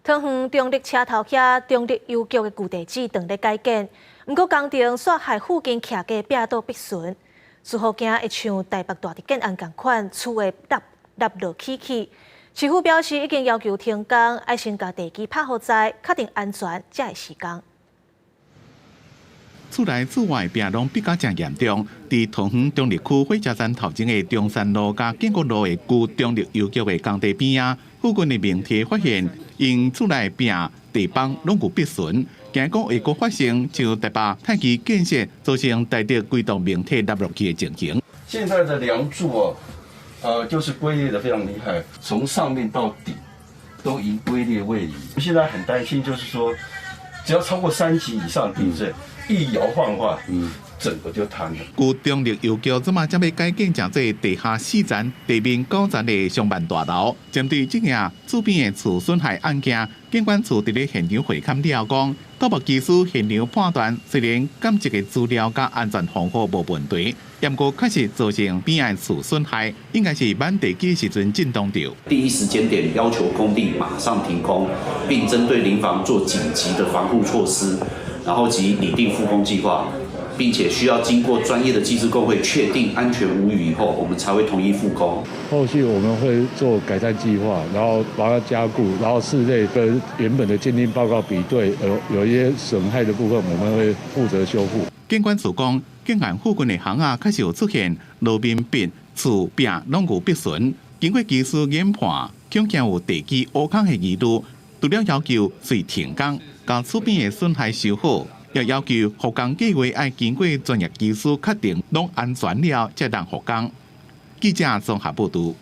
桃園中壢車頭遐中壢郵局的舊地址正咧改建，毋過工程煞害附近徛家壁倒篦損，師傅驚會像台北大地建案仝款，厝會塌塌落去去。市府表示已經要求停工，愛先共地基拍予知，確定安全才會施工。厝內厝外壁攏比較誠嚴重。佇桃園中壢區火車站頭前的中山路佮建國路的舊中壢郵局的工地邊仔，附近的民宅發現，𪜶厝內壁地板攏有篦損，驚講會閣發生像台北太基建設造成台鐵規棟民宅塌落去的情形。現在的梁柱哦，就是龜裂得非常厲害，從上面到底都已經龜裂位移。現在很擔心，就是說，只要超過3級以上地震，一搖晃的話，整個就塌了。舊中壢郵局這馬才欲改建成做地下四層、地面九層的商辦大樓。針對這件厝邊的厝損害案件，警管處佇咧現場會勘了後講，土木技師現場判斷，雖然監測的資料佮安全防護無問題，毋過確實造成邊仔厝損害，應該是挽地基時陣震動著。第一時間點要求工地馬上停工，並針對鄰房做緊急的防護措施，然後及擬定復工計劃，並且需要經過專業的技師工會確定安全無虞以後，我們才會同意復工。後續我們會做改善計劃，然後把它加固，然後室內跟原本的鑑定報告比對，有一些損害的部分，我們會負責修復。警管處講，建案附近的巷仔確實有出現路面篦、厝壁攏有篦損，經過技師研判，恐驚有地基挖空的疑慮，除了要求隨停工，共厝邊的損害修好，也要求復工計劃愛經過專業技師確定攏安全了，才當復工。記者綜合報導。